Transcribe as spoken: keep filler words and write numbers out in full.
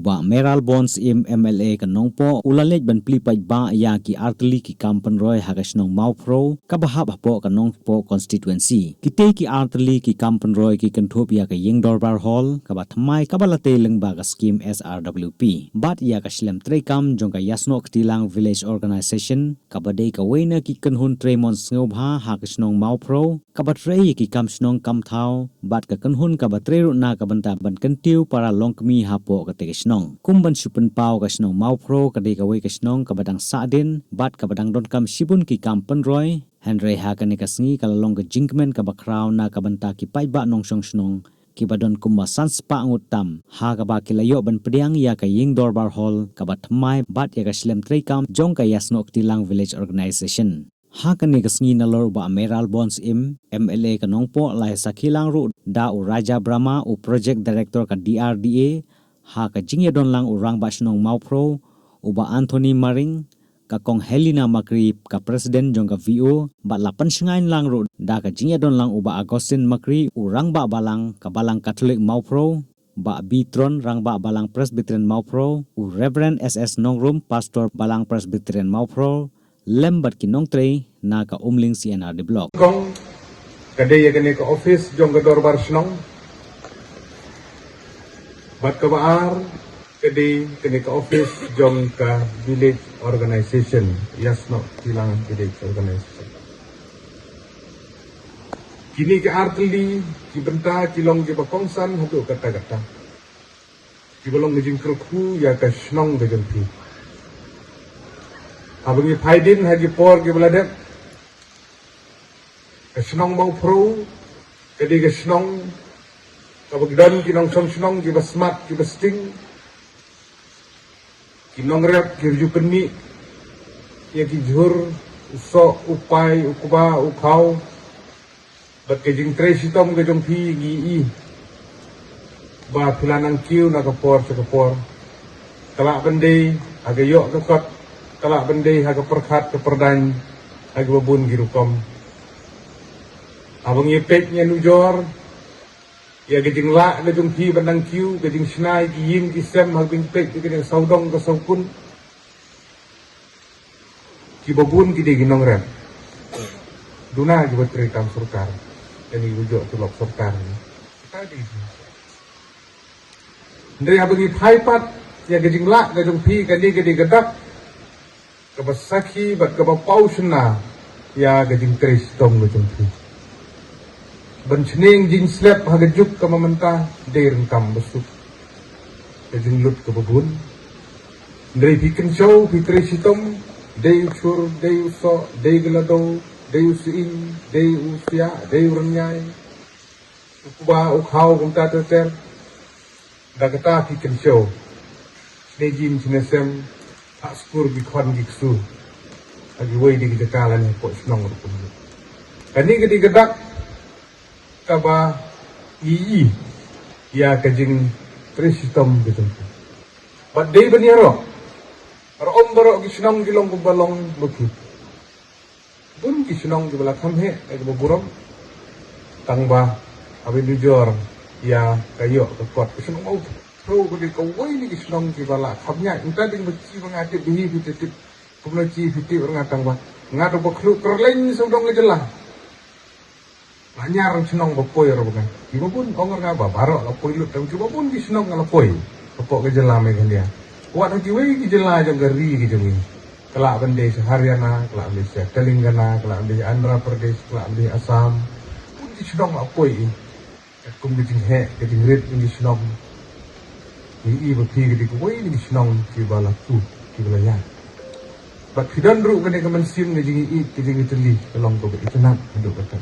Bah Mayralborn Syiem M L A ka Nongpoh u la leit ban plie paidbah ïa ki artylli ki kam pynroi ha ka shnong Mawphro kaba hap hapoh ka Nongpoh constituency. Kitei ki artylli ki kam pynroi ki kynthup ïa ka ïing dorbar hall kaba thymmai kaba la tei lyngba ka skim S R W P bad ïa ka shlem treikam jong ka Ïasnoh Ktilang Village Organization kaba dei kawei na ki kynhun trei mon sngewbha ha ka shnong Mawphro kaba trei ïa ki kam shnong kam thaw bad ka kynhun kaba trei ruh na ka bynta ban kyntiew para longkmie hapoh katei ka shnong. Kum ban shu pynpaw, ka shnong Mawphro ka dei kawei ka shnong kaba dang sahdien bad kaba dang donkam shibun ki kam pynroi. Hynrei ha kane ka sngi ka la long ka jingkmen kaba khraw na ka bynta ki paidbah nongshong shnong kiba don kumba san spah ngut tam, ha kaba ki la ïoh ban pdiang ïa ka ïing dorbar hall kaba thymmai bad ïa ka shlem treikam jong ka Ïasnoh Ktilang Village Organization. Ha kane ka sngi nalor u Bah Mayralborn Syiem M L A ka Nongpoh la ïa sakhi lang ruh da u Raja Brahma, u Project Director ka D R D A, ha ka jingïadon lang u Rangbah Shnong Mawphro, u Bah Anthony Maring, ka Kong Helena Makri, ka President jong ka V O, bad la pynshngaiñ lang ruh da ka jingïadon lang u Bah Augustine Makri, u Rangbah Balang ka Balang Katholik Mawphro, Bah B Tron, Rangbah Balang Presbyterian Mawphro, u Reverend S S Nongrum, Pastor Balang Presbyterian Mawphro, lem bad ki nongtrei na ka Umling C and R D Block. Kong, ka dei ïa kane ka office jong ka Dorbar Shnong. Bad kaba ar, ka dei kane ka office jong ka Village Organization, Ïasnoh Ktilang Village Organization. Kine ki artylli ki bynta ki long kiba kongsan haduh katta katta, kiba long ka jingkyrkhu ïa ka shnong ka jong phi. Haba ngi phai dien ha ki por kiba la dep, ka shnong Mawphro ka dei ka shnong kaba ki don ki nongshong shnong kiba smat kiba sting, ki nongrep ki ju pynmih ïa ki jhur, u soh, u pai, u kba, u khaw. Bad ka jingtrei shitom ka jong phi ngi i ba phi la nang kiew na ka por sha ka por. Ka lah ban dei ha ka ïoh ka kot, ka lah ban dei ha ka pyrkhat ka pyrdaiñ, ha kiba bun ki rukom. Haba ngi peit ngi nujor ïa ka jinglah ka jong phi ban nang kiew, ka jingshna ïa ki ïing ki sem, haba ngi peit ïa ka jingsawdong ka sawkun. Kiba bun ki dei ki nongrep. Duna kiba trei kam sorkar. Kane kiba ïoh tulop sorkar. Kita dei ki. Hynrei haba ngi phai pat ïa ka jinglah ka jong phi, kane ka dei ka dak kaba sakhi bad kaba paw shynna ïa ka jingtrei shitom ka jong phi. Ban shneng jingslep ha ka juk kaba mynta dei ryngkam ba suk, ka jinglut kaba bun. Hynrei phi kynshew, phi trei shitom, dei u chur, dei u soh, dei ka lado, dei u sying, dei u siah, dei u rynïai, u kba, u khaw, kumta ter ter. Da kata phi kynshew. Shane jin shane sem, ha skur ki khon ki ksu. Ha kiwei de ki jaka lane hapoh shnong ruh kumne. Kane ka dei ka dak kaba ngi i ïa ka jingtrei shitom ka jong phi. Bad dei ban ïaroh. Ruh ym baroh ki shnong ki long kumba long ba ki. Bun ki shnong kiba la kham heh, eh, kiba burom. Tang ba haba nujor ïa ka ïoh ka kot, ka shnong Mawphro ka dei kawei na ki shnong kiba la kham ñiah. Mynta dei ba chi ba nga tip, ba hi phi tip, kumno chi phi tip ruh nga, tang ba nga dei ba khlur kyrleng sawdong ka jylla. La ñiar shnong ba poi ruh ba nga. Kiba bun ong ruh nga ba baroh la poi lut, tang kiba bun ki shnong la poi hapoh ka jylla Meghalaya. Wat ha kiwei ki jylla jong ka ri ka jong ngi. Ka lah ban dei sha Haryana, ka lah ban dei sha Telangana, ka lah ban dei Andhra Pradesh, ka lah ban dei Assam. Bun ki shnong la poi. Katkum ka jingheh, ka jingrit jong ki shnong, ngi i ba phi ka dei kawei na ki shnong kiba la kiew, kiba la ïaid. Bad phi don ruh kane ka mynsiem, ka jingïeit, ka jingïatylli, ka long kaba itynnad haduh katta.